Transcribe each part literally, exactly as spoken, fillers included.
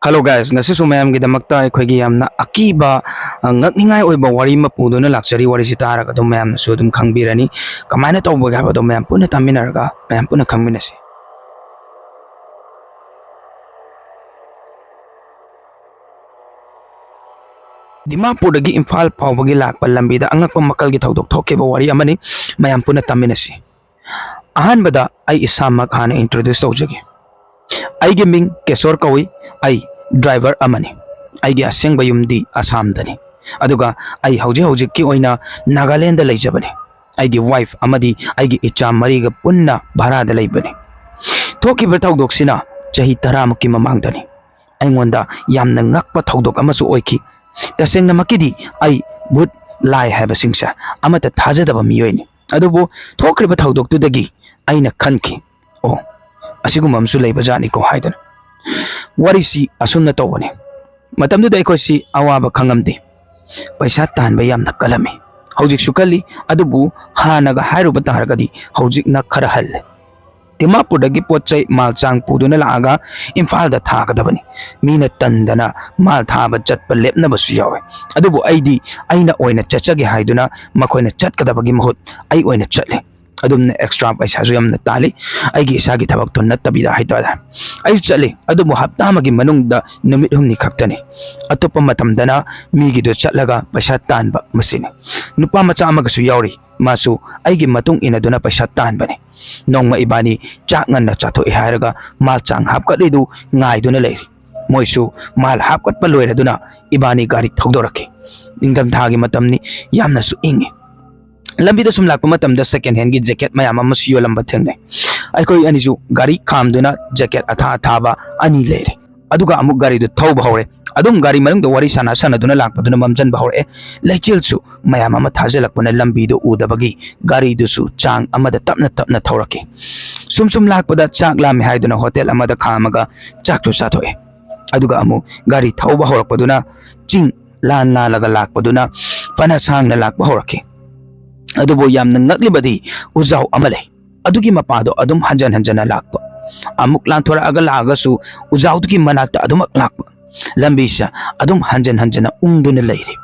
Hello guys, ꯉꯁꯤꯁꯨ ꯃꯌꯥꯝꯒꯤꯗꯃꯛꯇ ꯑꯩꯈꯣꯏꯒꯤ ꯌꯥꯝꯅ ꯑꯀꯤꯕ, ꯑ, ꯉꯛꯅꯤꯡꯉꯥꯏ ꯑꯣꯏꯕ ꯋꯥꯔꯤ ꯑꯃ ꯄꯨꯗꯨꯅ ꯂꯥꯛꯆꯔꯤ꯫ ꯋꯥꯔꯤꯁꯤ ꯇꯥꯔꯒ ꯑꯗꯨꯝ ꯃꯌꯥꯝꯅꯁꯨ ꯑꯗꯨꯝ ꯈꯪꯕꯤꯔꯅꯤ꯫ ꯀꯃꯥꯏꯅ ꯇꯧꯕꯒꯦ ꯍꯥꯏꯕꯗꯣ ꯃꯌꯥꯝ ꯄꯨꯟꯅ ꯇꯥꯃꯤꯟꯅꯔꯒ ꯃꯌꯥꯝ ꯄꯨꯟꯅ ꯈꯪꯃꯤꯟꯅꯁꯤ꯫ ꯗꯤꯃꯥꯄꯨꯔꯗꯒꯤ ꯏꯝꯐꯥꯜ ꯐꯥꯎꯕꯒꯤ ꯂꯥꯛꯄ ꯂꯝꯕꯤꯗ ꯑꯉꯛꯄ ꯃꯈꯜꯒꯤ ꯊꯧꯗꯣꯛ ꯊꯣꯛꯈꯤꯕ ꯋꯥꯔꯤ ꯑꯃꯅꯤ꯫ ꯃꯌꯥꯝ ꯄꯨꯟꯅ ꯇꯥꯃꯤꯟꯅꯁꯤ꯫ ꯑꯍꯥꯟꯕꯗ ꯑꯩ ꯏꯁꯥꯃꯛ ꯍꯥꯟꯅ introduce ꯇꯧꯖꯒꯦ꯫ ꯑꯩꯒꯤ ꯃꯤꯡ ꯀꯦꯁꯣꯔ ꯀꯧꯏ꯫ ꯑꯩ driver ꯑꯃꯅꯤ꯫ ꯑꯩꯒꯤ ꯑꯁꯦꯡꯕ ꯌꯨꯝꯗꯤ ꯑꯁꯥꯝꯗꯅꯤ꯫ ꯑꯗꯨꯒ ꯑꯩ ꯍꯧꯖꯤꯛ ꯍꯧꯖꯤꯛꯀꯤ ꯑꯣꯏꯅ ꯅꯥꯒꯥꯂꯦꯟꯗ ꯂꯩꯖꯕꯅꯤ꯫ ꯑꯩꯒꯤ wife ꯑꯃꯗꯤ ꯑꯩꯒꯤ ꯏꯆꯥ ꯃꯔꯤꯒ ꯄꯨꯟꯅ ꯚꯔꯥꯗ ꯂꯩꯕꯅꯤ꯫ ꯊꯣꯛꯈꯤꯕ ꯊꯧꯗꯣꯛꯁꯤꯅ ꯆꯍꯤ ꯇꯔꯥꯃꯨꯛꯀꯤ ꯃꯃꯥꯡꯗꯅꯤ꯫ ꯑꯩꯉꯣꯟꯗ ꯌꯥꯝꯅ ꯉꯛꯄ ꯊꯧꯗꯣꯛ ꯑꯃꯁꯨ ꯑꯣꯏꯈꯤ꯫ ꯇꯁꯦꯡꯅꯃꯛꯀꯤꯗꯤ ꯑꯩ ꯚꯨꯠ ꯂꯥꯏ ꯍꯥꯏꯕꯁꯤꯡꯁꯦ ꯑꯃꯠꯇ ꯊꯥꯖꯗꯕ ꯃꯤꯑꯣꯏꯅꯤ꯫ ꯑꯗꯨꯕꯨ ꯊꯣꯛꯈ꯭ꯔꯤꯕ ꯊꯧꯗꯣꯛꯇꯨꯗꯒꯤ ꯑꯩꯅ ꯈꯟꯈꯤ, "ꯑꯣ, ꯑꯁꯤꯒꯨꯝꯕ ꯑꯃꯁꯨ ꯂꯩꯕꯖꯥꯠꯅꯤꯀꯣ" ꯍꯥꯏꯗꯅ꯫ ꯋꯥꯔꯤꯁꯤ ꯑꯁꯨꯝꯅ ꯇꯧꯕꯅꯤ꯫ ꯃꯇꯝꯗꯨꯗ ꯑꯩꯈꯣꯏꯁꯤ ꯑꯋꯥꯕ ꯈꯪꯉꯝꯗꯦ꯫ ꯄꯩꯁꯥ ꯇꯥꯟꯕ ꯌꯥꯝꯅ ꯀꯜꯂꯝꯃꯤ꯫ ꯍꯧꯖꯤꯛꯁꯨ ꯀꯜꯂꯤ, ꯑꯗꯨꯕꯨ ꯍꯥꯟꯅꯒ ꯍꯥꯏꯔꯨꯕ ꯇꯥꯔꯒꯗꯤ ꯍꯧꯖꯤꯛꯅ ꯈꯔ ꯍꯜꯂꯦ꯫ ꯗꯤꯃꯥꯄꯨꯔꯗꯒꯤ ꯄꯣꯠ ꯆꯩ ꯃꯥꯜ ꯆꯥꯡ ꯄꯨꯗꯨꯅ ꯂꯥꯛꯑꯒ ꯏꯝꯐꯥꯜꯗ ꯊꯥꯒꯗꯕꯅꯤ꯫ ꯃꯤꯅ ꯇꯟꯗꯅ ꯃꯥꯜ ꯊꯥꯕ ꯆꯠꯄ ꯂꯦꯞꯅꯕꯁꯨ ꯌꯥꯎꯋꯦ꯫ ꯑꯗꯨꯕꯨ ꯑꯩꯗꯤ ꯑꯩꯅ ꯑꯣꯏꯅ ꯆꯠꯆꯒꯦ ꯍꯥꯏꯗꯨꯅ ꯃꯈꯣꯏꯅ ꯆꯠꯀꯗꯕꯒꯤ ꯃꯍꯨꯠ ꯑꯩ ꯑꯣꯏꯅ ꯆꯠꯂꯦ꯫ ꯑꯗꯨꯝꯅ extra ꯄꯩꯁꯥꯁꯨ ꯌꯥꯝꯅ ꯇꯥꯜꯂꯤ, ꯑꯩꯒꯤ ꯏꯁꯥꯒꯤ ꯊꯕꯛꯇꯣ ꯅꯠꯇꯕꯤꯗ ꯍꯥꯏꯇꯥꯔꯦ꯫ ꯑꯩꯁꯨ ꯆꯠꯂꯤ, ꯑꯗꯨꯕꯨ ꯍꯞꯇꯥ ꯑꯃꯒꯤ ꯃꯅꯨꯡꯗ ꯅꯨꯃꯤꯠ ꯍꯨꯝꯅꯤ ꯈꯛꯇꯅꯤ꯫ ꯑꯇꯣꯞꯄ ꯃꯇꯝꯗꯅ ꯃꯤꯒꯤꯗꯣ ꯆꯠꯂꯒ ꯄꯩꯁꯥ ꯇꯥꯟꯕ ꯃꯁꯤꯅꯤ꯫ ꯅꯨꯄꯥ ꯃꯆꯥ ꯑꯃꯒꯁꯨ ꯌꯥꯎꯔꯤ, ꯃꯥꯁꯨ ꯑꯩꯒꯤ ꯃꯇꯨꯡ ꯏꯟꯅꯗꯨꯅ ꯄꯩꯁꯥ ꯇꯥꯟꯕꯅꯤ꯫ ꯅꯣꯡꯃ ꯏꯕꯥꯅꯤ ꯆꯥꯛ ꯉꯟꯅ ꯆꯥꯊꯣꯛꯑꯦ ꯍꯥꯏꯔꯒ ꯃꯥꯜ ꯆꯥꯡ ꯍꯥꯞꯀꯠꯂꯤꯗꯨ ꯉꯥꯏꯗꯨꯅ ꯂꯩꯔꯤ꯫ ꯃꯣꯏꯁꯨ ꯃꯥꯜ ꯍꯥꯞꯀꯠꯄ ꯂꯣꯏꯔꯗꯨꯅ ꯏꯕꯥꯅꯤ ꯒꯥꯔꯤ ꯊꯧꯗꯣꯔꯛꯈꯤ꯫ ꯅꯤꯡꯊꯝꯊꯥꯒꯤ ꯃꯇꯝꯅꯤ, ꯌꯥꯝꯅꯁꯨ ꯏꯪꯉꯤ꯫ ꯂꯝꯕꯤꯗ ꯁꯨꯝ ꯂꯥꯛꯄ ꯃꯇꯝꯗ second handꯒꯤ jacket ꯃꯌꯥꯝ ꯑꯃꯁꯨ ꯌꯣꯜꯂꯝꯕ ꯊꯦꯡꯅꯩ꯫ ꯑꯩꯈꯣꯏ ꯑꯅꯤꯁꯨ ꯒꯥꯔꯤ ꯈꯥꯝꯗꯨꯅ jacket ꯑꯊꯥ ꯑꯊꯥꯕ ꯑꯅꯤ ꯂꯩꯔꯦ꯫ ꯑꯗꯨꯒ ꯑꯃꯨꯛ ꯒꯥꯔꯤꯗꯨ ꯊꯧꯕ ꯍꯧꯔꯦ꯫ ꯑꯗꯨꯝ ꯒꯥꯔꯤ ꯃꯅꯨꯡꯗ ꯋꯥꯔꯤ ꯁꯥꯟꯅ ꯁꯥꯟꯅꯗꯨꯅ ꯂꯥꯛꯄꯗꯨꯅ ꯃꯝꯖꯟꯕ ꯍꯧꯔꯛꯑꯦ꯫ ꯂꯩꯆꯤꯜꯁꯨ ꯃꯌꯥꯝ ꯑꯃ ꯊꯥꯖꯤꯜꯂꯛꯄꯅ ꯂꯝꯕꯤꯗꯨ ꯎꯗꯕꯒꯤ ꯒꯥꯔꯤꯗꯨꯁꯨ ꯆꯥꯡ ꯑꯃꯗ ꯇꯞꯅ ꯇꯞꯅ ꯊꯧꯔꯛꯈꯤ꯫ ꯁꯨꯝ ꯁꯨꯝ ꯂꯥꯛꯄꯗ ꯆꯥꯛ ꯂꯥꯝꯃꯦ ꯍꯥꯏꯗꯨꯅ hotel ꯑꯃꯗ ꯈꯥꯝꯃꯒ ꯆꯥꯛꯁꯨ ꯆꯥꯊꯣꯛꯑꯦ꯫ ꯑꯗꯨꯒ ꯑꯃꯨꯛ ꯒꯥꯔꯤ ꯊꯧꯕ ꯍꯧꯔꯛꯄꯗꯨꯅ ꯆꯤꯡ ꯂꯥꯟ ꯂꯥꯜꯂꯒ ꯂꯥꯛꯄꯗꯨꯅ ꯐꯅ ꯁꯥꯡꯅ ꯂꯥꯛꯄ ꯍꯧꯔꯛꯈꯤ꯫ ꯑꯗꯨꯕꯨ ꯌꯥꯝꯅ ꯉꯛꯂꯤꯕꯗꯤ ꯎꯖꯥꯎ ꯑꯃ ꯂꯩ꯫ ꯑꯗꯨꯒꯤ ꯃꯄꯥꯗꯣ ꯑꯗꯨꯝ ꯍꯟꯖꯟ ꯍꯟꯖꯟꯅ ꯂꯥꯛꯄ꯫ ꯑꯃꯨꯛ ꯂꯥꯟꯊꯣꯔꯛꯑꯒ ꯂꯥꯛꯑꯒꯁꯨ ꯎꯖꯥꯎꯗꯨꯒꯤ ꯃꯅꯥꯛꯇ ꯑꯗꯨꯃꯛ ꯂꯥꯛꯄ꯫ ꯂꯝꯕꯤꯁꯦ ꯑꯗꯨꯝ ꯍꯟꯖꯟ ꯍꯟꯖꯟꯅ ꯎꯪꯗꯨꯅ ꯂꯩꯔꯤ꯫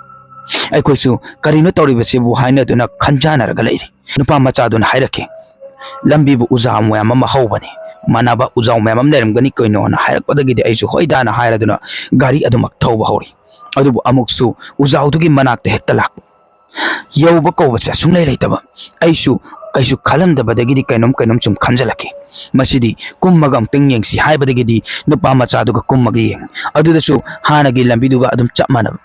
ꯑꯩꯈꯣꯏꯁꯨ "ꯀꯔꯤꯅꯣ ꯇꯧꯔꯤꯕꯁꯤꯕꯨ?" ꯍꯥꯏꯅꯗꯨꯅ ꯈꯟꯖꯥꯟꯅꯔꯒ ꯂꯩꯔꯤ꯫ ꯅꯨꯄꯥ ꯃꯆꯥꯗꯨꯅ ꯍꯥꯏꯔꯛꯈꯤ, "ꯂꯝꯕꯤꯕꯨ ꯎꯖꯥꯎ ꯃꯌꯥꯝ ꯑꯃ ꯍꯧꯕꯅꯤ, ꯃꯥꯟꯅꯕ ꯎꯖꯥꯎ ꯃꯌꯥꯝ ꯑꯃ ꯂꯩꯔꯝꯒꯅꯤ ꯀꯩꯅꯣꯅ" ꯍꯥꯏꯔꯛꯄꯗꯒꯤꯗꯤ ꯑꯩꯁꯨ "ꯍꯣꯏꯗꯥꯅ" ꯍꯥꯏꯔꯗꯨꯅ ꯒꯥꯔꯤ ꯑꯗꯨꯃꯛ ꯊꯧꯕ ꯍꯧꯔꯤ꯫ ꯑꯗꯨꯕꯨ ꯑꯃꯨꯛꯁꯨ ꯎꯖꯥꯎꯗꯨꯒꯤ ꯃꯅꯥꯛꯇ ꯍꯦꯛꯇ ꯂꯥꯛꯄ꯫ ꯌꯧꯕ ꯀꯧꯕꯁꯦ ꯁꯨꯡꯂꯩ ꯂꯩꯇꯕ꯫ ꯑꯩꯁꯨ ꯀꯩꯁꯨ ꯈꯜꯂꯝꯗꯕꯗꯒꯤꯗꯤ ꯀꯩꯅꯣꯝ ꯀꯩꯅꯣꯝ ꯁꯨꯝ ꯈꯟꯖꯜꯂꯛꯈꯤ꯫ ꯃꯁꯤꯗꯤ ꯀꯨꯝꯃꯒ ꯑꯃꯨꯛꯇꯪ ꯌꯦꯡꯁꯤ ꯍꯥꯏꯕꯗꯒꯤꯗꯤ ꯅꯨꯄꯥ ꯃꯆꯥꯗꯨꯒ ꯀꯨꯝꯃꯒ ꯌꯦꯡꯉꯤ꯫ ꯑꯗꯨꯗꯁꯨ ꯍꯥꯟꯅꯒꯤ ꯂꯝꯕꯤꯗꯨꯒ ꯑꯗꯨꯝ ꯆꯞ ꯃꯥꯟꯅꯕ꯫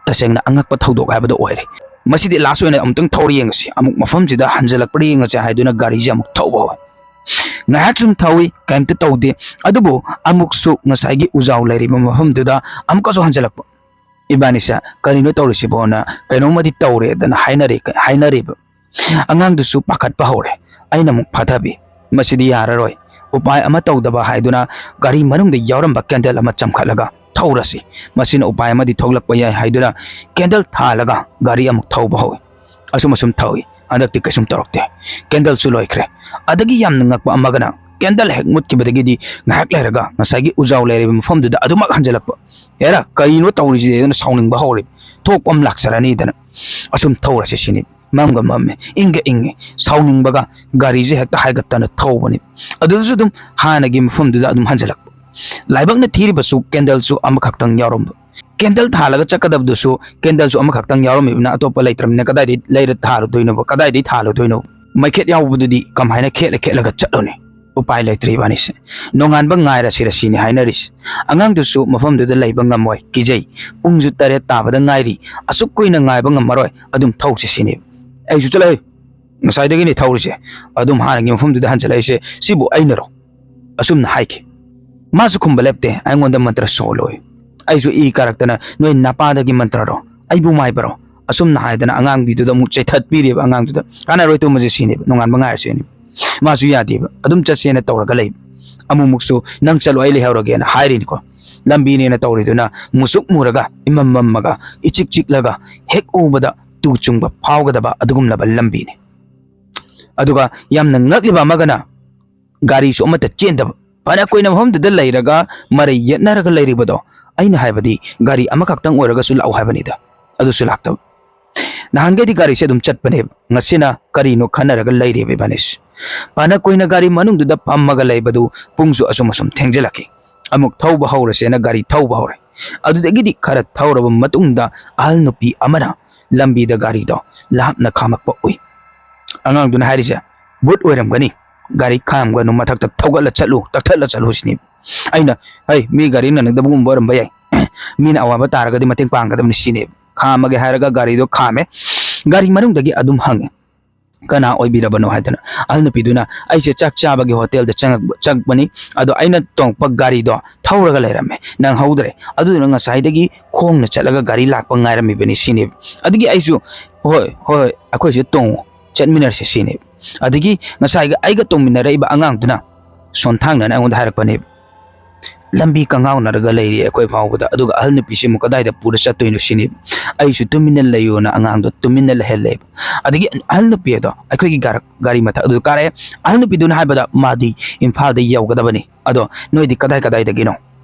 ꯇꯁꯦꯡꯅ ꯑꯉꯛꯄ ꯊꯧꯗꯣꯛ ꯍꯥꯏꯕꯗꯣ ꯑꯣꯏꯔꯦ꯫ "ꯃꯁꯤꯗꯤ ꯂꯥꯁ ꯑꯣꯏꯅ ꯑꯃꯨꯛꯇꯪ ꯊꯧꯔ ꯌꯦꯡꯉꯁꯤ, ꯑꯃꯨꯛ ꯃꯐꯝꯁꯤꯗ ꯍꯟꯖꯜꯂꯛꯄ꯭ꯔꯥ ꯌꯦꯡꯉꯁꯤ" ꯍꯥꯏꯗꯨꯅ ꯒꯥꯔꯤꯁꯦ ꯑꯃꯨꯛ ꯊꯧꯕ ꯍꯧꯋꯤ꯫ ꯉꯥꯏꯍꯥꯛ ꯁꯨꯝ ꯊꯧꯏ, ꯀꯩꯝꯇ ꯇꯧꯗꯦ꯫ ꯑꯗꯨꯕꯨ ꯑꯃꯨꯛꯁꯨ ꯉꯁꯥꯏꯒꯤ ꯎꯖꯥꯎ ꯂꯩꯔꯤꯕ ꯃꯐꯝꯗꯨꯗ ꯑꯃꯨꯛꯀꯁꯨ ꯍꯟꯖꯜꯂꯛꯄ꯫ ꯏꯕꯥꯅꯤꯁꯦ "ꯀꯔꯤꯅꯣ ꯇꯧꯔꯤꯁꯤꯕꯣꯅ" ꯀꯩꯅꯣꯝꯃꯗꯤ ꯇꯧꯔꯦꯗꯅ ꯍꯥꯏꯅꯔꯦ, ꯍꯥꯏꯅꯔꯤꯕ꯫ ꯑꯉꯥꯡꯗꯨꯁꯨ ꯄꯥꯈꯠꯄ ꯍꯧꯔꯦ꯫ ꯑꯩꯅ ꯑꯃꯨꯛ ꯐꯥꯊꯕꯤ꯫ "ꯃꯁꯤꯗꯤ ꯌꯥꯔꯔꯣꯏ꯫ ꯎꯄꯥꯏ ꯑꯃ ꯇꯧꯗꯕ" ꯍꯥꯏꯗꯨꯅ ꯒꯥꯔꯤ ꯃꯅꯨꯡꯗ ꯌꯥꯎꯔꯝꯕ ꯀꯦꯟꯗꯜ ꯑꯃ ꯆꯝꯈꯠꯂꯒ "ꯊꯧꯔꯁꯤ, ꯃꯁꯤꯅ ꯎꯄꯥꯏ ꯑꯃꯗꯤ ꯊꯣꯛꯂꯛꯄ ꯌꯥꯏ" ꯍꯥꯏꯗꯨꯅ ꯀꯦꯟꯗꯜ ꯊꯥꯜꯂꯒ ꯒꯥꯔꯤ ꯑꯃꯨꯛ ꯊꯧꯕ ꯍꯧꯏ꯫ ꯑꯁꯨꯝ ꯑꯁꯨꯝ ꯊꯧꯏ꯫ ꯍꯟꯗꯛꯇꯤ ꯀꯩꯁꯨꯝ ꯇꯧꯔꯛꯇꯦ꯫ ꯀꯦꯟꯗꯜꯁꯨ ꯂꯣꯏꯈ꯭ꯔꯦ꯫ ꯑꯗꯒꯤ ꯌꯥꯝꯅ ꯉꯛꯄ ꯑꯃꯒꯅ, ꯀꯦꯟꯗꯜ ꯍꯦꯛ ꯃꯨꯠꯈꯤꯕꯗꯒꯤꯗꯤ ꯉꯥꯏꯍꯥꯛ ꯂꯩꯔꯒ ꯉꯁꯥꯏꯒꯤ ꯎꯖꯥꯎ ꯂꯩꯔꯤꯕ ꯃꯐꯝꯗꯨꯗ ꯑꯗꯨꯃꯛ ꯍꯟꯖꯜꯂꯛꯄ꯫ "ꯍꯦꯔꯥ, ꯀꯔꯤꯅꯣ ꯇꯧꯔꯤꯁꯤꯗꯤ?" ꯑꯗꯨꯅ ꯁꯥꯎꯅꯤꯡꯕ ꯍꯧꯔꯦ꯫ "ꯊꯣꯛꯄ ꯑꯃ ꯂꯥꯛꯆꯔꯅꯤꯗꯅ ꯑꯁꯨꯝ ꯊꯧꯔꯁꯤ ꯁꯤꯅꯤ꯫ ꯃꯝꯒ ꯃꯝꯃꯦ, ꯏꯪꯒ ꯏꯪꯉꯦ꯫ ꯁꯥꯎꯅꯤꯡꯕꯒ ꯒꯥꯔꯤꯁꯦ ꯍꯦꯛꯇ ꯍꯥꯏꯒꯠꯇꯅ ꯊꯧꯕꯅꯤ꯫ ꯑꯗꯨꯗꯁꯨ ꯑꯗꯨꯝ ꯍꯥꯟꯅꯒꯤ ꯃꯐꯝꯗꯨꯗ ꯑꯗꯨꯝ ꯍꯟꯖꯜꯂꯛꯄ꯫ ꯂꯥꯏꯕꯛꯅ ꯊꯤꯔꯤꯕꯁꯨ ꯀꯦꯟꯗꯜꯁꯨ ꯑꯃꯈꯛꯇꯪ ꯌꯥꯎꯔꯝꯕ꯫ ꯀꯦꯟꯗꯜ ꯊꯥꯜꯂꯒ ꯆꯠꯀꯗꯕꯗꯨꯁꯨ ꯀꯦꯟꯗꯜꯁꯨ ꯑꯃꯈꯛꯇꯪ ꯌꯥꯎꯔꯝꯃꯤꯕꯅ ꯑꯇꯣꯞꯄ ꯂꯩꯇ꯭ꯔꯕꯅꯤꯅ ꯀꯗꯥꯏꯗꯩ ꯂꯩꯔ ꯊꯥꯜꯂꯨꯗꯣꯏꯅꯣꯕ? ꯀꯗꯥꯏꯗꯩ ꯊꯥꯜꯂꯨꯗꯣꯏꯅꯣ? ꯃꯩꯈꯦꯠ ꯌꯥꯎꯕꯗꯨꯗꯤ ꯀꯃꯥꯏꯅ ꯈꯦꯠꯂ ꯈꯦꯠꯂꯒ ꯆꯠꯂꯨꯅꯤ? ꯎꯄꯥꯏ ꯂꯩꯇ꯭ꯔꯦ ꯏꯕꯥꯅꯤꯁꯦ꯫ ꯅꯣꯡꯉꯥꯟꯕ ꯉꯥꯏꯔꯁꯤꯔ ꯁꯤꯅꯤ ꯍꯥꯏꯅꯔꯤꯁꯦ꯫ ꯑꯉꯥꯡꯗꯨꯁꯨ ꯃꯐꯝꯗꯨꯗ ꯂꯩꯕ ꯉꯝꯃꯣꯏ, ꯀꯤꯖꯩ꯫ ꯄꯨꯡꯁꯨ ꯇꯔꯦꯠ ꯇꯥꯕꯗ ꯉꯥꯏꯔꯤ꯫ ꯑꯁꯨꯛ ꯀꯨꯏꯅ ꯉꯥꯏꯕ ꯉꯝꯃꯔꯣꯏ, ꯑꯗꯨꯝ ꯊꯧꯁꯤ ꯁꯤꯅꯤ꯫ ꯑꯩꯁꯨ ꯆꯠꯂꯍꯦ, ꯉꯁꯥꯏꯗꯒꯤꯅꯤ ꯊꯧꯔꯤꯁꯦ꯫ ꯑꯗꯨꯝ ꯍꯥꯟꯅꯒꯤ ꯃꯐꯝꯗꯨꯗ ꯍꯟꯖꯜꯂꯛꯏꯁꯦ ꯁꯤꯕꯨ ꯑꯩꯅꯔꯣ? ꯑꯁꯨꯝꯅ ꯍꯥꯏꯈꯤ꯫ ꯃꯥꯁꯨ ꯈꯨꯝꯕ ꯂꯦꯞꯇꯦ, ꯑꯩꯉꯣꯟꯗ ꯃꯟꯇ꯭ꯔ ꯁꯣꯜꯂꯣꯏ꯫ ꯑꯩꯁꯨ ꯏ ꯀꯥꯔꯛꯇꯅ, "ꯅꯣꯏ ꯅꯄꯥꯗꯒꯤ ꯃꯟꯇ꯭ꯔꯔꯣ? ꯑꯩꯕꯨ ꯃꯥꯏꯕꯔꯣ?" ꯑꯁꯨꯝꯅ ꯍꯥꯏꯗꯅ ꯑꯉꯥꯡꯕꯤꯗꯨꯗ ꯑꯃꯨꯛ ꯆꯩꯊꯠꯄꯤꯔꯦꯕ꯫ ꯑꯉꯥꯡꯗꯨꯗ "ꯀꯥꯟꯅꯔꯣꯏ, ꯇꯨꯝꯃꯁꯦ" ꯁꯤꯅꯦꯕ, "ꯅꯣꯡꯉꯥꯟꯕ ꯉꯥꯏꯔꯁꯦ" ꯁꯤꯅꯦꯕ꯫ ꯃꯥꯁꯨ ꯌꯥꯗꯦꯕ, ꯑꯗꯨꯝ ꯆꯠꯁꯦꯅ ꯇꯧꯔꯒ ꯂꯩꯕ꯫ ꯑꯃꯨꯛꯃꯨꯛꯁꯨ "ꯅꯪ ꯆꯠꯂꯣ, ꯑꯩ ꯂꯩꯍꯧꯔꯒꯦꯅ" ꯍꯥꯏꯔꯤꯅꯤꯀꯣ꯫ ꯂꯝꯕꯤꯅꯦꯅ ꯇꯧꯔꯤꯗꯨꯅ ꯃꯨꯁꯨꯛ ꯃꯨꯔꯒ ꯏꯃꯝ ꯃꯝꯃꯒ ꯏꯆꯤꯛ ꯆꯤꯛꯂꯒ ꯍꯦꯛ ꯎꯕꯗ ꯇꯨ ꯆꯨꯡꯕ ꯐꯥꯎꯒꯗꯕ ꯑꯗꯨꯒꯨꯝꯂꯕ ꯂꯝꯕꯤꯅꯤ꯫ ꯑꯗꯨꯒ ꯌꯥꯝꯅ ꯉꯛꯂꯤꯕ ꯑꯃꯒꯅ, ꯒꯥꯔꯤꯁꯨ ꯑꯃꯠꯇ ꯆꯦꯟꯗꯕ, ꯐꯅ ꯀꯨꯏꯅ ꯃꯐꯝꯗꯨꯗ ꯂꯩꯔꯒ ꯃꯔꯩ ꯌꯦꯠꯅꯔꯒ ꯂꯩꯔꯤꯕꯗꯣ, ꯑꯩꯅ ꯍꯥꯏꯕꯗꯤ ꯒꯥꯔꯤ ꯑꯃꯈꯛꯇꯪ ꯑꯣꯏꯔꯒꯁꯨ ꯂꯥꯛꯎ ꯍꯥꯏꯕꯅꯤꯗ, ꯑꯗꯨꯁꯨ ꯂꯥꯛꯇꯕ꯫ ꯅꯍꯥꯟꯈꯩꯗꯤ ꯒꯥꯔꯤꯁꯦ ꯑꯗꯨꯝ ꯆꯠꯄꯅꯦꯕ, ꯉꯁꯤꯅ ꯀꯔꯤꯅꯣ ꯈꯟꯅꯔꯒ ꯂꯩꯔꯦꯕ ꯏꯕꯥꯅꯤꯁꯦ꯫ ꯐꯅ ꯀꯨꯏꯅ ꯒꯥꯔꯤ ꯃꯅꯨꯡꯗꯨꯗ ꯐꯝꯃꯒ ꯂꯩꯕꯗꯨ ꯄꯨꯡꯁꯨ ꯑꯁꯨꯝ ꯑꯁꯨꯝ ꯊꯦꯡꯖꯤꯜꯂꯛꯈꯤ꯫ ꯑꯃꯨꯛ ꯊꯧꯕ ꯍꯧꯔꯁꯦꯅ ꯒꯥꯔꯤ ꯊꯧꯕ ꯍꯧꯔꯦ꯫ ꯑꯗꯨꯗꯒꯤꯗꯤ ꯈꯔ ꯊꯧꯔꯕ ꯃꯇꯨꯡꯗ ꯑꯍꯜ ꯅꯨꯄꯤ ꯑꯃꯅ ꯂꯝꯕꯤꯗ ꯒꯥꯔꯤꯗꯣ ꯂꯥꯞꯅ ꯈꯥꯝꯃꯛꯄ ꯎꯏ꯫ ꯑꯉꯥꯡꯗꯨꯅ ꯍꯥꯏꯔꯤꯁꯦ, "ꯚꯨꯠ ꯑꯣꯏꯔꯝꯒꯅꯤ, ꯒꯥꯔꯤ ꯈꯥꯝꯒꯅꯨ, ꯃꯊꯛꯇ ꯊꯧꯒꯠꯂ ꯆꯠꯂꯨ, ꯇꯛꯊꯠꯂ ꯆꯠꯂꯨ" ꯁꯤꯅꯤ꯫ ꯑꯩꯅ, "ꯍꯩ, ꯃꯤ ꯒꯥꯔꯤ ꯅꯪꯅꯗꯕꯒꯨꯝꯕ ꯑꯣꯏꯔꯝꯕ ꯌꯥꯏ, ꯃꯤꯅ ꯑꯋꯥꯕ ꯇꯥꯔꯒꯗꯤ ꯃꯇꯦꯡ ꯄꯥꯡꯒꯗꯕꯅꯤ" ꯁꯤꯅꯦꯕ꯫ ꯈꯥꯝꯃꯒꯦ ꯍꯥꯏꯔꯒ ꯒꯥꯔꯤꯗꯣ ꯈꯥꯝꯃꯦ꯫ ꯒꯥꯔꯤ ꯃꯅꯨꯡꯗꯒꯤ ꯑꯗꯨꯝ ꯍꯪꯉꯦ, "ꯀꯅꯥ ꯑꯣꯏꯕꯤꯔꯕꯅꯣ?" ꯍꯥꯏꯗꯅ꯫ ꯑꯍꯜ ꯅꯨꯄꯤꯗꯨꯅ, "ꯑꯩꯁꯦ ꯆꯥꯛ ꯆꯥꯕꯒꯤ ꯍꯣꯇꯦꯜꯗ ꯆꯪꯉꯛ-, ꯆꯪꯉꯛꯄꯅꯤ, ꯑꯗꯣ ꯑꯩꯅ ꯇꯣꯡꯉꯛꯄ ꯒꯥꯔꯤꯗꯣ ꯊꯧꯔꯒ ꯂꯩꯔꯝꯃꯦ, ꯅꯪꯍꯧꯗ꯭ꯔꯦ, ꯑꯗꯨꯗꯨꯅ ꯉꯁꯥꯏꯗꯒꯤ ꯈꯣꯡꯅ ꯆꯠꯂꯒ ꯒꯥꯔꯤ ꯂꯥꯛꯄ ꯉꯥꯏꯔꯝꯃꯤꯕꯅꯤ" ꯁꯤꯅꯦꯕ꯫ ꯑꯗꯒꯤ ꯑꯩꯁꯨ, "ꯍꯣꯏ, ꯍꯣꯏ, ꯑꯩꯈꯣꯏꯁꯦ ꯇꯣꯡꯉꯨ, ꯆꯠꯃꯤꯟꯅꯔꯁꯦ" ꯁꯤꯅꯦꯕ꯫ ꯑꯗꯒꯤ ꯉꯁꯥꯏꯒ ꯑꯩꯒ ꯇꯣꯡꯃꯤꯟꯅꯔꯛꯏꯕ ꯑꯉꯥꯡꯗꯨꯅ ꯁꯣꯟꯊꯥꯡꯅꯅ ꯑꯩꯉꯣꯟꯗ ꯍꯥꯏꯔꯛꯄꯅꯦꯕ, "ꯂꯝꯕꯤ ꯀꯪꯉꯥꯎꯅꯔꯒ ꯂꯩꯔꯤ ꯑꯩꯈꯣꯏ ꯐꯥꯎꯕꯗ, ꯑꯗꯨꯒ ꯑꯍꯜ ꯅꯨꯄꯤꯁꯤꯃꯨꯛ ꯀꯗꯥꯏꯗ ꯄꯨꯔ ꯆꯠꯇꯣꯏꯅꯣ?" ꯁꯤꯅꯦꯕ꯫ ꯑꯩꯁꯨ "ꯇꯨꯃꯤꯟꯅ ꯂꯩꯌꯣꯅ" ꯑꯉꯥꯡꯗꯣ ꯇꯨꯃꯤꯟꯅ ꯂꯩꯍꯜꯂꯦꯕ꯫ ꯑꯗꯒꯤ ꯑꯍꯜ ꯅꯨꯄꯤ ꯑꯗꯣ ꯑꯩꯈꯣꯏꯒꯤ ꯒꯥꯔ-, ꯒꯥꯔꯤ ꯃꯊꯛ ꯑꯗꯨ ꯀꯥꯔꯛꯑꯦ꯫ ꯑꯍꯜ ꯅꯨꯄꯤꯗꯨꯅ ꯍꯥꯏꯕꯗ ꯃꯥꯗꯤ ꯏꯝꯐꯥꯜꯗ ꯌꯧꯒꯗꯕꯅꯤ, ꯑꯗꯣ ꯅꯣꯏꯗꯤ ꯀꯗꯥꯏ ꯀꯗꯥꯏꯗꯒꯤꯅꯣ?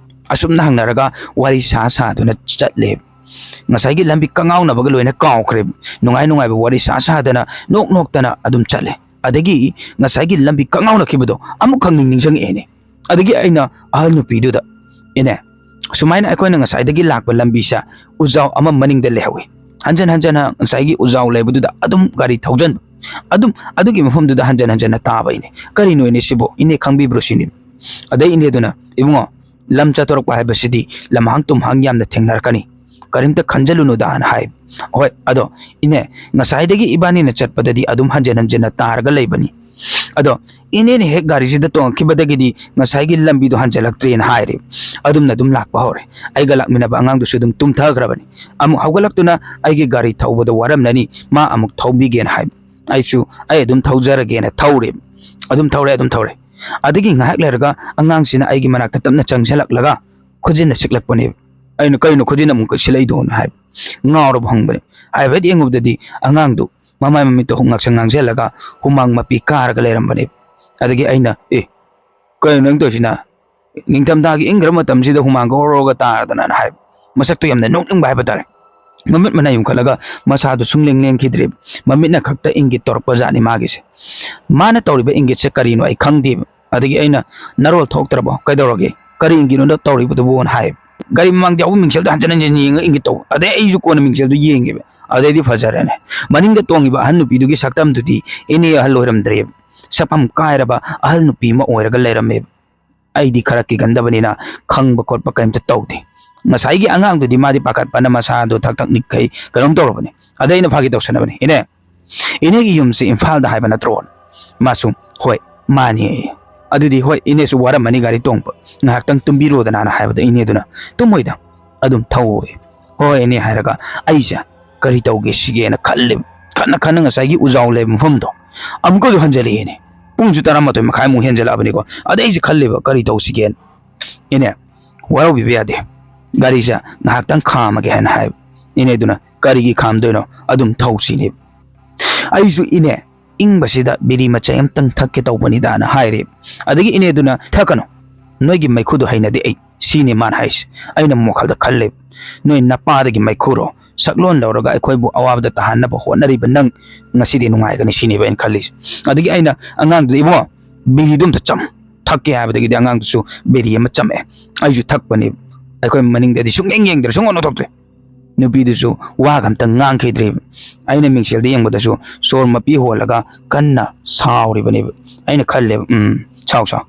ꯑꯁꯨꯝꯅ ꯍꯪꯅꯔꯒ ꯋꯥꯔꯤ ꯁꯥ ꯁꯥꯗꯨꯅ ꯆꯠꯂꯦ꯫ ꯉꯁꯥꯏꯒꯤ ꯂꯝꯕꯤ ꯀꯉꯥꯎꯅꯕꯒ ꯂꯣꯏꯅ ꯀꯥꯎꯈ꯭ꯔꯦ꯫ ꯅꯨꯡꯉꯥꯏ ꯅꯨꯡꯉꯥꯏꯕ ꯋꯥꯔꯤ ꯁꯥ ꯁꯥꯗꯅ, ꯅꯣꯛ ꯅꯣꯛꯇꯅ ꯑꯗꯨꯝ ꯆꯠꯂꯦ꯫ ꯑꯗꯒꯤ ꯉꯁꯥꯏꯒꯤ ꯂꯝꯕꯤ ꯀꯉꯥꯎꯅꯈꯤꯕꯗꯣ ꯑꯃꯨꯛꯈꯛ ꯅꯤꯡ-, ꯅꯤꯡꯁꯤꯡꯉꯛꯑꯦꯅꯦ꯫ ꯑꯗꯒꯤ ꯑꯩꯅ ꯑꯍꯜ ꯅꯨꯄꯤꯗꯨꯗ, "ꯏꯅꯦ, ꯁꯨꯃꯥꯏꯅ ꯑꯩꯈꯣꯏꯅ ꯉꯁꯥꯏꯗꯒꯤ ꯂꯥꯛꯄ ꯂꯝꯕꯤꯁꯦ ꯎꯖꯥꯎ ꯑꯃ ꯃꯅꯤꯡꯗ ꯂꯩꯍꯧꯋꯤ꯫ ꯍꯟꯖꯟ ꯍꯟꯖꯟꯅ ꯉꯁꯥꯏꯒꯤ ꯎꯖꯥꯎ ꯂꯩꯕꯗꯨꯗ ꯑꯗꯨꯝ ꯒꯥꯔꯤ ꯊꯧꯖꯟꯕ꯫ ꯑꯗꯨꯝ ꯑꯗꯨꯒꯤ ꯃꯐꯝꯗꯨꯗ ꯍꯟꯖꯟ ꯍꯟꯖꯟꯅ ꯇꯥꯕ ꯏꯅꯦ꯫ ꯀꯔꯤꯅꯣ ꯏꯅꯦ ꯁꯤꯕꯨ? ꯏꯅꯦ ꯈꯪꯕꯤꯕ꯭ꯔꯣ?" ꯁꯤꯅꯤ꯫ ꯑꯗꯩ ꯏꯅꯦꯗꯨꯅ, "ꯏꯕꯨꯡꯉꯣ, ꯂꯝ ꯆꯠꯊꯣꯔꯛꯄ ꯍꯥꯏꯕꯁꯤꯗꯤ ꯂꯝꯍꯥꯡ ꯇꯨꯝꯍꯥꯡ ꯌꯥꯝꯅ ꯊꯦꯡꯅꯔꯛꯀꯅꯤ, ꯀꯔꯤꯝꯇ ꯈꯟꯖꯜꯂꯨꯅꯨꯗꯥꯅ" ꯍꯥꯏ꯫ "ꯍꯣꯏ, ꯑꯗꯣ ꯏꯅꯦ, ꯉꯁꯥꯏꯗꯒꯤ ꯏꯕꯥꯅꯤꯅ ꯆꯠꯄꯗꯗꯤ ꯑꯗꯨꯝ ꯍꯟꯖꯟ ꯍꯟꯖꯟꯅ ꯇꯥꯔꯒ ꯂꯩꯕꯅꯤ, ꯑꯗꯣ ꯏꯅꯦꯅ ꯍꯦꯛ ꯒꯥꯔꯤꯁꯤꯗ ꯇꯣꯡꯉꯛꯈꯤꯕꯗꯒꯤꯗꯤ ꯉꯁꯥꯏꯒꯤ ꯂꯝꯕꯤꯗꯣ ꯍꯟꯖꯜꯂꯛꯇ꯭ꯔꯦꯅ" ꯍꯥꯏꯔꯦ꯫ ꯑꯗꯨꯝꯅ ꯑꯗꯨꯝ ꯂꯥꯛꯄ ꯍꯧꯔꯦ꯫ ꯑꯩꯒ ꯂꯥꯛꯃꯤꯟꯅꯕ ꯑꯉꯥꯡꯗꯨꯁꯨ ꯑꯗꯨꯝ ꯇꯨꯝꯊꯈ꯭ꯔꯕꯅꯤ꯫ ꯑꯃꯨꯛ ꯍꯧꯒꯠꯂꯛꯇꯨꯅ, "ꯑꯩꯒꯤ ꯒꯥꯔꯤ ꯊꯧꯕꯗ ꯋꯥꯔꯝꯂꯅꯤ, ꯃꯥ ꯑꯃꯨꯛ ꯊꯧꯕꯤꯒꯦꯅ" ꯍꯥꯏꯕ꯫ ꯑꯩꯁꯨ, "ꯑꯩ ꯑꯗꯨꯝ ꯊꯧꯖꯔꯒꯦꯅ" ꯊꯧꯔꯦ꯫ ꯑꯗꯨꯝ ꯊꯧꯔꯦ, ꯑꯗꯨꯝ ꯊꯧꯔꯦ꯫ ꯑꯗꯒꯤ ꯉꯥꯏꯍꯥꯛ ꯂꯩꯔꯒ ꯑꯉꯥꯡꯁꯤꯅ ꯑꯩꯒꯤ ꯃꯅꯥꯛꯇ ꯇꯞꯅ ꯆꯪꯁꯤꯜꯂꯛꯂꯒ ꯈꯨꯖꯤꯟꯅ ꯁꯤꯛꯂꯛꯄꯅꯦꯕ꯫ ꯑꯩꯅ, "ꯀꯩꯅꯣ ꯈꯨꯖꯤꯟ ꯑꯃꯨꯛ ꯁꯤꯜꯂꯛꯏꯗꯣꯅ?" ꯍꯥꯏꯕ꯫ ꯉꯥꯎꯔꯕ ꯍꯪꯕꯅꯦ꯫ ꯍꯥꯏꯐꯦꯠ ꯌꯦꯡꯉꯨꯕꯗꯗꯤ ꯑꯉꯥꯡꯗꯨ ꯃꯃꯥꯏ ꯃꯃꯤꯠꯇꯣ ꯉꯥꯛꯁꯪ ꯉꯥꯡꯁꯤꯜꯂꯒ ꯍꯨꯃꯥꯡ ꯃꯄꯤ ꯀꯥꯔꯒ ꯂꯩꯔꯝꯕꯅꯦꯕ꯫ ꯑꯗꯒꯤ ꯑꯩꯅ, "ꯑꯦ, ꯀꯩꯅꯣ ꯅꯪ ꯇꯧꯔꯤꯁꯤꯅ? ꯅꯤꯡꯊꯝꯊꯥꯒꯤ ꯏꯪꯈ꯭ꯔ ꯃꯇꯝꯁꯤꯗ ꯍꯨꯃꯥꯡꯒ ꯑꯣꯔꯣ ꯑꯣꯔꯣꯒ ꯇꯥꯔꯗꯅ" ꯍꯥꯏꯕ꯫ ꯃꯁꯛꯇꯣ ꯌꯥꯝꯅ ꯅꯣꯛꯅꯤꯡꯕ ꯍꯥꯏꯕ ꯇꯥꯔꯦ꯫ ꯃꯃꯤꯠ ꯃꯅꯥ ꯌꯨꯡꯈꯠꯂꯒ ꯃꯁꯥꯗꯣ ꯁꯨꯡꯂꯦꯡ ꯂꯦꯡꯈꯤꯗ꯭ꯔꯦꯕ꯫ ꯃꯃꯤꯠꯅ ꯈꯛꯇ ꯏꯪꯒꯤꯠ ꯇꯧꯔꯛꯄ ꯖꯥꯠꯅꯤ ꯃꯥꯒꯤꯁꯦ꯫ ꯃꯥꯅ ꯇꯧꯔꯤꯕ ꯏꯪꯒꯤꯠꯁꯦ ꯀꯔꯤꯅꯣ ꯑꯩ ꯈꯪꯗꯦꯕ꯫ ꯑꯗꯒꯤ ꯑꯩꯅ, "ꯅꯔꯣꯜ ꯊꯣꯛꯇ꯭ꯔꯕꯣ? ꯀꯩꯗꯧꯔꯒꯦ? ꯀꯔꯤ ꯏꯪꯒꯤꯠꯅꯣ ꯇꯧꯔꯤꯕꯗꯨꯕꯣꯅ" ꯍꯥꯏꯌꯦꯕ꯫ ꯒꯥꯔꯤ ꯃꯃꯥꯡꯗ ꯌꯥꯎꯕ ꯃꯤꯡꯁꯦꯜꯗꯣ ꯍꯟꯖꯤꯟ ꯍꯟꯖꯤꯟ ꯌꯦꯡꯉ ꯏꯪꯒꯤꯠ ꯇꯧꯕ꯫ ꯑꯗꯩ ꯑꯩꯁꯨ ꯀꯣꯟꯅ ꯃꯤꯡꯁꯦꯜꯗꯣ ꯌꯦꯡꯉꯦꯕ꯫ ꯑꯗꯩꯗꯤ ꯐꯖꯔꯦꯅꯦ꯫ ꯃꯅꯤꯡꯗ ꯇꯣꯡꯉꯤꯕ ꯑꯍꯟ ꯅꯨꯄꯤꯗꯨꯒꯤ ꯁꯛꯇꯝꯗꯨꯗꯤ ꯏꯅꯦ ꯑꯍꯜ ꯑꯣꯏꯔꯝꯗ꯭ꯔꯦꯕ꯫ ꯁꯛꯐꯝ ꯀꯥꯏꯔꯕ ꯑꯍꯜ ꯅꯨꯄꯤ ꯑꯃ ꯑꯣꯏꯔꯒ ꯂꯩꯔꯝꯃꯦꯕ꯫ ꯑꯩꯗꯤ ꯈꯔ ꯀꯤꯒꯟꯗꯕꯅꯤꯅ ꯈꯪꯕ ꯈꯣꯠꯄ ꯀꯔꯤꯝꯇ ꯇꯧꯗꯦ꯫ ꯉꯁꯥꯏꯒꯤ ꯑꯉꯥꯡꯗꯨꯗꯤ ꯃꯥꯗꯤ ꯄꯥꯈꯠꯄꯅ ꯃꯁꯥꯗꯣ ꯊꯛ ꯊꯛ ꯅꯤꯛꯈꯩ ꯀꯩꯅꯣꯝ ꯇꯧꯔꯕꯅꯤ꯫ ꯑꯗꯩ ꯑꯩꯅ ꯐꯥꯒꯤ ꯇꯧꯁꯟꯅꯕꯅꯤ, "ꯏꯅꯦ, ꯏꯅꯦꯒꯤ ꯌꯨꯝꯁꯤ ꯏꯝꯐꯥꯜꯗ ꯍꯥꯏꯕ ꯅꯠꯇ꯭ꯔꯣ?" ꯃꯥꯁꯨ, "ꯍꯣꯏ, ꯃꯥꯅꯦ" ꯍꯥꯏꯌꯦ꯫ "ꯑꯗꯨꯗꯤ ꯍꯣꯏ, ꯏꯅꯦꯁꯨ ꯋꯥꯔꯝꯃꯅꯤ ꯒꯥꯔꯤ ꯇꯣꯡꯕ, ꯉꯥꯏꯍꯥꯛꯇꯪ ꯇꯨꯝꯕꯤꯔꯣꯗꯅꯥꯅ" ꯍꯥꯏꯕꯗ ꯏꯅꯦꯗꯨꯅ, "ꯇꯨꯝꯃꯣꯏꯗ, ꯑꯗꯨꯝ ꯊꯧꯑꯣꯌꯦ"꯫ "ꯍꯣꯏ ꯏꯅꯦ" ꯍꯥꯏꯔꯒ ꯑꯩꯁꯦ ꯀꯔꯤ ꯇꯧꯒꯦ ꯁꯤꯒꯦꯅ ꯈꯜꯂꯦꯕ꯫ ꯈꯟꯅ ꯈꯟꯅ ꯉꯁꯥꯏꯒꯤ ꯎꯖꯥꯎ ꯂꯩꯕ ꯃꯐꯝꯗꯣ ꯑꯃꯨꯛꯀꯁꯨ ꯍꯟꯖꯜꯂꯛꯑꯦꯅꯦ꯫ ꯄꯨꯡꯁꯨ ꯇꯔꯥꯃꯥꯊꯣꯏ ꯃꯈꯥꯏꯃꯨꯛ ꯍꯦꯟꯖꯜꯂꯛꯑꯕꯅꯤꯀꯣ꯫ ꯑꯗꯩ ꯑꯩꯁꯦ ꯈꯜꯂꯦꯕ, "ꯀꯔꯤ ꯇꯧꯁꯤꯒꯦꯅ?" "ꯏꯅꯦ, ꯋꯥꯔꯧꯕꯤꯕ ꯌꯥꯗꯦ, ꯒꯥꯔꯤꯁꯦ ꯉꯥꯏꯍꯥꯛꯇꯪ ꯈꯥꯝꯃꯒꯦ" ꯍꯥꯏꯅ ꯍꯥꯏꯕ꯫ ꯏꯅꯦꯗꯨꯅ, "ꯀꯔꯤꯒꯤ ꯈꯥꯝꯗꯣꯏꯅꯣ? ꯑꯗꯨꯝ ꯊꯧꯁꯤꯅꯦꯕ"꯫ ꯑꯩꯁꯨ, "ꯏꯅꯦ, ꯏꯪꯕꯁꯤꯗ ꯕꯤꯔꯤ ꯃꯆꯩ ꯑꯃꯇꯪ ꯊꯛꯀꯦ ꯇꯧꯕꯅꯤꯗꯥꯅ" ꯍꯥꯏꯔꯦ꯫ ꯑꯗꯒꯤ ꯏꯅꯦꯗꯨꯅ, "ꯊꯛꯀꯅꯨ, ꯅꯣꯏꯒꯤ ꯃꯩꯈꯨꯗꯣ ꯍꯩꯅꯗꯦ ꯑꯩ", ꯁꯤꯅꯤ ꯃꯥꯅ ꯍꯥꯏꯁꯦ꯫ ꯑꯩꯅ ꯋꯥꯈꯜꯗ ꯈꯜꯂꯦꯕ, "ꯅꯣꯏ ꯅꯄꯥꯗꯒꯤ ꯃꯩꯈꯨꯔꯣ? ꯁꯛꯂꯣꯟ ꯂꯧꯔꯒ ꯑꯩꯈꯣꯏꯕꯨ ꯑꯋꯥꯕꯗ ꯇꯥꯍꯟꯅꯕ ꯍꯣꯠꯅꯔꯤꯕ ꯅꯪ ꯉꯁꯤꯗꯤ ꯅꯨꯡꯉꯥꯏꯒꯅꯤ" ꯁꯤꯅꯦꯕ ꯑꯩꯅ ꯈꯜꯂꯤꯁꯦ꯫ ꯑꯗꯒꯤ ꯑꯩꯅ ꯑꯉꯥꯡꯗꯨꯗ, "ꯏꯕꯨꯡꯉꯣ, ꯕꯤꯔꯤꯗꯨ ꯑꯝꯇ ꯆꯝ, ꯊꯛꯀꯦ" ꯍꯥꯏꯕꯗꯒꯤꯗꯤ ꯑꯉꯥꯡꯗꯨꯁꯨ ꯕꯤꯔꯤ ꯑꯃ ꯆꯝꯃꯛꯑꯦ꯫ ꯑꯩꯁꯨ ꯊꯛꯄꯅꯦꯕ꯫ ꯑꯩꯈꯣꯏ ꯃꯅꯤꯡꯗꯗꯤ ꯁꯨꯡꯌꯦꯡ ꯌꯦꯡꯗ꯭ꯔꯦ, ꯁꯨꯡꯅꯣꯛ ꯅꯣꯛꯊꯣꯛꯇ꯭ꯔꯦ꯫ ꯅꯨꯄꯤꯗꯨꯁꯨ ꯋꯥꯒ ꯑꯝꯇ ꯉꯥꯡꯈꯤꯗ꯭ꯔꯦꯕ꯫ ꯑꯩꯅ ꯃꯤꯡꯁꯦꯜꯗ ꯌꯦꯡꯕꯗꯁꯨ ꯁꯣꯔ ꯃꯄꯤ ꯍꯣꯜꯂꯒ ꯀꯟꯅ ꯁꯥꯎꯔꯤꯕꯅꯦꯕ꯫ ꯑꯩꯅ ꯈꯜꯂꯦꯕ, "ꯎꯝ, ꯁꯥꯎ, ꯁꯥꯎ"꯫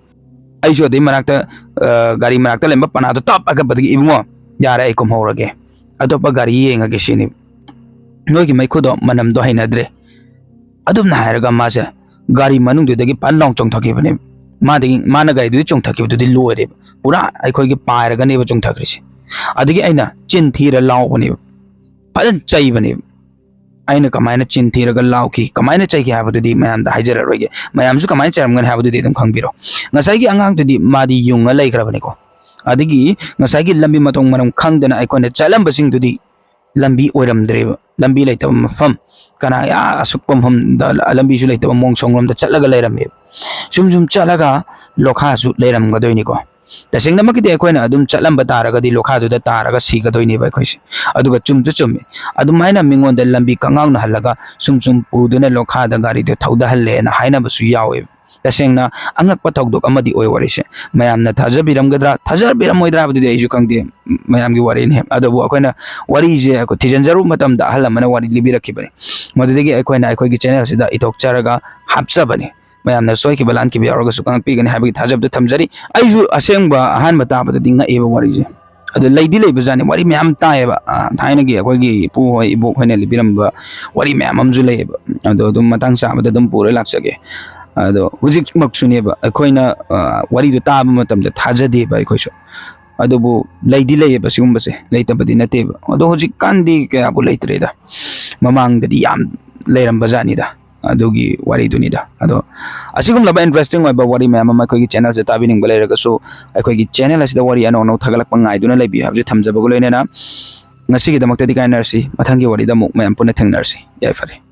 ꯑꯩꯁꯨ ꯑꯗꯩ ꯃꯅꯥꯛꯇ, ꯑ, ꯒꯥꯔꯤ ꯃꯅꯥꯛꯇ ꯂꯩꯔꯝꯕ ꯄꯅꯥꯗꯣ ꯇꯞ ꯍꯥꯏꯒꯠꯄꯗꯒꯤ, "ꯏꯕꯨꯡꯉꯣ, ꯌꯥꯔꯦ, ꯑꯩ ꯀꯨꯝꯍꯧꯔꯒꯦ꯫ ꯑꯇꯣꯞꯄ ꯒꯥꯔꯤ ꯌꯦꯡꯉꯒꯦ" ꯁꯤꯅꯤ꯫ "ꯅꯣꯏꯒꯤ ꯃꯩꯈꯨꯗꯣ ꯃꯅꯝꯗꯣ ꯍꯩꯅꯗ꯭ꯔꯦ"꯫ ꯑꯗꯨꯝꯅ ꯍꯥꯏꯔꯒ ꯃꯥꯁꯦ ꯒꯥꯔꯤ ꯃꯅꯨꯡꯗꯨꯗꯒꯤ ꯐꯟ ꯂꯥꯎ ꯆꯣꯡꯊꯈꯤꯕꯅꯦꯕ꯫ ꯃꯥꯗꯒꯤ, ꯃꯥꯅ ꯒꯥꯔꯤꯗꯨꯗꯤ ꯆꯣꯡꯊꯈꯤꯕꯗꯨꯗꯤ ꯂꯣꯏꯔꯦꯕ꯫ ꯄꯨꯔꯥ ꯑꯩꯈꯣꯏꯒꯤ ꯄꯥꯏꯔꯒꯅꯦꯕ ꯆꯣꯡꯊꯈ꯭ꯔꯤꯁꯦ꯫ ꯑꯗꯒꯤ ꯑꯩꯅ ꯆꯤꯟ ꯊꯤꯔ ꯂꯥꯎꯕꯅꯦꯕ꯫ ꯐꯖꯅ ꯆꯩꯕꯅꯦꯕ꯫ ꯑꯩꯅ ꯀꯃꯥꯏꯅ ꯆꯤꯟ ꯊꯤꯔꯒ ꯂꯥꯎꯈꯤ, ꯀꯃꯥꯏꯅ ꯆꯩꯈꯤ ꯍꯥꯏꯕꯗꯨꯗꯤ ꯃꯌꯥꯝꯗ ꯍꯥꯏꯖꯔꯔꯣꯏꯒꯦ꯫ ꯃꯌꯥꯝꯁꯨ ꯀꯃꯥꯏꯅ ꯆꯩꯔꯝꯒꯅꯤ ꯍꯥꯏꯕꯗꯨꯗꯤ ꯑꯗꯨꯝ ꯈꯪꯕꯤꯔꯣ꯫ ꯉꯁꯥꯏꯒꯤ ꯑꯉꯥꯡꯗꯨꯗꯤ ꯃꯥꯗꯤ ꯌꯨꯡꯉ ꯂꯩꯈ꯭ꯔꯕꯅꯤꯀꯣ꯫ ꯑꯗꯒꯤ ꯉꯁꯥꯏꯒꯤ ꯂꯝꯕꯤ ꯃꯊꯣꯡ ꯃꯔꯝ ꯈꯪꯗꯅ ꯑꯩꯈꯣꯏꯅ ꯆꯠꯂꯝꯕꯁꯤꯡꯗꯨꯗꯤ ꯂꯝꯕꯤ ꯑꯣꯏꯔꯝꯗ꯭ꯔꯦꯕ, ꯂꯝꯕꯤ ꯂꯩꯇꯕ ꯃꯐꯝ, ꯀꯅꯥ ꯑꯥ ꯑꯁꯨꯛꯄ ꯃꯐꯝꯗ ꯂꯝꯕꯤꯁꯨ ꯂꯩꯇꯕ ꯃꯣꯡꯁꯣꯡ ꯂꯣꯝꯗ ꯆꯠꯂꯒ ꯂꯩꯔꯝꯃꯦꯕ꯫ ꯁꯨꯝ ꯁꯨꯝ ꯆꯠꯂꯒ ꯂꯣꯈꯥꯁꯨ ꯂꯩꯔꯝꯒꯗꯣꯏꯅꯤꯀꯣ꯫ ꯇꯁꯦꯡꯅꯃꯛꯀꯤꯗꯤ ꯑꯩꯈꯣꯏꯅ ꯑꯗꯨꯝ ꯆꯠꯂꯝꯕ ꯇꯥꯔꯒꯗꯤ ꯂꯣꯈꯥꯗꯨꯗ ꯇꯥꯔꯒ ꯁꯤꯒꯗꯣꯏꯅꯦꯕ ꯑꯩꯈꯣꯏꯁꯦ꯫ ꯑꯗꯨꯒ ꯆꯨꯝꯁꯨ ꯆꯨꯝꯃꯤ꯫ ꯑꯗꯨꯃꯥꯏꯅ ꯃꯤꯉꯣꯟꯗ ꯂꯝꯕꯤ ꯀꯉꯥꯎꯅꯍꯜꯂꯒ ꯁꯨꯝ ꯁꯨꯝ ꯄꯨꯗꯨꯅ ꯂꯣꯈꯥꯗ ꯒꯥꯔꯤꯗꯣ ꯊꯧꯗꯍꯜꯂꯦꯅ ꯍꯥꯏꯅꯕꯁꯨ ꯌꯥꯎꯋꯦꯕ꯫ ꯇꯁꯦꯡꯅ ꯑꯉꯛꯄ ꯊꯧꯗꯣꯛ ꯑꯃꯗꯤ ꯑꯣꯏ ꯋꯥꯔꯤꯁꯦ꯫ ꯃꯌꯥꯝꯅ ꯊꯥꯖꯕꯤꯔꯝꯒꯗ꯭ꯔꯥ, ꯊꯥꯖꯕꯤꯔꯝꯃꯣꯏꯗ꯭ꯔꯥ ꯍꯥꯏꯕꯗꯨꯗꯤ ꯑꯩꯁꯨ ꯈꯪꯗꯦ, ꯃꯌꯥꯝꯒꯤ ꯋꯥꯔꯤꯅꯤ꯫ ꯑꯗꯨꯕꯨ ꯑꯩꯈꯣꯏꯅ ꯋꯥꯔꯤꯁꯦ ꯑꯩꯈꯣꯏ ꯊꯤꯖꯤꯟꯖꯔꯨꯕ ꯃꯇꯝꯗ ꯑꯍꯜ ꯑꯃꯅ ꯋꯥꯔꯤ ꯂꯤꯕꯤꯔꯛꯈꯤꯕꯅꯤ꯫ ꯃꯗꯨꯗꯒꯤ ꯑꯩꯈꯣꯏꯅ ꯑꯩꯈꯣꯏꯒꯤ ꯆꯦꯅꯦꯜꯁꯤꯗ ꯏꯊꯣꯛꯆꯔꯒ ꯍꯥꯞꯆꯕꯅꯤ꯫ ꯃꯌꯥꯝꯅ ꯁꯣꯏꯈꯤꯕ ꯂꯥꯟꯈꯤꯕ ꯌꯥꯎꯔꯒꯁꯨ ꯉꯥꯛꯄꯤꯒꯅꯤ ꯍꯥꯏꯕꯒꯤ ꯊꯥꯖꯕꯗꯨ ꯊꯝꯖꯔꯤ꯫ ꯑꯩꯁꯨ ꯑꯁꯦꯡꯕ ꯑꯍꯥꯟꯕ ꯇꯥꯕꯗꯗꯤ ꯉꯛꯑꯦꯕ ꯋꯥꯔꯤꯁꯦ꯫ ꯑꯗꯣ ꯂꯩꯗꯤ ꯂꯩꯕꯖꯥꯠꯅꯤ, ꯋꯥꯔꯤ ꯃꯌꯥꯝ ꯇꯥꯏꯌꯦꯕ꯫ ꯑ, ꯊꯥꯏꯅꯒꯤ ꯑꯩꯈꯣꯏꯒꯤ ꯏꯄꯨ ꯍꯣꯏ, ꯏꯕꯣꯛ ꯍꯣꯏꯅ ꯂꯤꯕꯤꯔꯝꯕ ꯋꯥꯔꯤ ꯃꯌꯥꯝ ꯑꯃꯁꯨ ꯂꯩꯌꯦꯕ꯫ ꯑꯗꯣ ꯑꯗꯨꯝ ꯃꯇꯥꯡ ꯆꯥꯕꯗ ꯑꯗꯨꯝ ꯄꯨꯔ ꯂꯥꯛꯆꯒꯦ꯫ ꯑꯗꯣ ꯍꯧꯖꯤꯛꯃꯛꯁꯨꯅꯦꯕ ꯑꯩꯈꯣꯏꯅ, ꯑ, ꯋꯥꯔꯤꯗꯣ ꯇꯥꯕ ꯃꯇꯝꯗ ꯊꯥꯖꯗꯦꯕ ꯑꯩꯈꯣꯏꯁꯨ꯫ ꯑꯗꯨꯕꯨ ꯂꯩꯗꯤ ꯂꯩꯌꯦꯕ ꯁꯤꯒꯨꯝꯕꯁꯦ, ꯂꯩꯇꯕꯗꯤ ꯅꯠꯇꯦꯕ꯫ ꯑꯗꯣ ꯍꯧꯖꯤꯛꯀꯥꯟꯗꯤ ꯀꯌꯥꯕꯨ ꯂꯩꯇ꯭ꯔꯦꯗ, ꯃꯃꯥꯡꯗꯗꯤ ꯌꯥꯝ ꯂꯩꯔꯝꯕ ꯖꯥꯠꯅꯤꯗ꯫ ꯑꯗꯨꯒꯤ ꯋꯥꯔꯤꯗꯨꯅꯤꯗ꯫ ꯑꯗꯣ ꯑꯁꯤꯒꯨꯝꯂꯕ ꯏꯟꯇꯔꯦꯁꯇꯤꯡ ꯑꯣꯏꯕ ꯋꯥꯔꯤ ꯃꯌꯥꯝ ꯑꯃ ꯑꯩꯈꯣꯏꯒꯤ ꯆꯦꯅꯦꯜꯁꯦ ꯇꯥꯕꯤꯅꯤꯡꯕ ꯂꯩꯔꯒꯁꯨ, ꯑꯩꯈꯣꯏꯒꯤ ꯆꯦꯅꯦꯜ ꯑꯁꯤꯗ ꯋꯥꯔꯤ ꯑꯅꯧ ꯑꯅꯧ ꯊꯥꯒꯠꯂꯛꯄ ꯉꯥꯏꯗꯨꯅ ꯂꯩꯕꯤꯌꯨ ꯍꯥꯏꯕꯁꯤ ꯊꯝꯖꯕꯒ ꯂꯣꯏꯅꯅ ꯉꯁꯤꯒꯤꯗꯃꯛꯇꯗꯤ ꯀꯥꯏꯅꯔꯁꯤ꯫ ꯃꯊꯪꯒꯤ ꯋꯥꯔꯤꯗ ꯑꯃꯨꯛ ꯃꯌꯥꯝ ꯄꯨꯟꯅ ꯊꯦꯡꯅꯔꯁꯤ꯫ ꯌꯥꯏꯐꯔꯦ꯫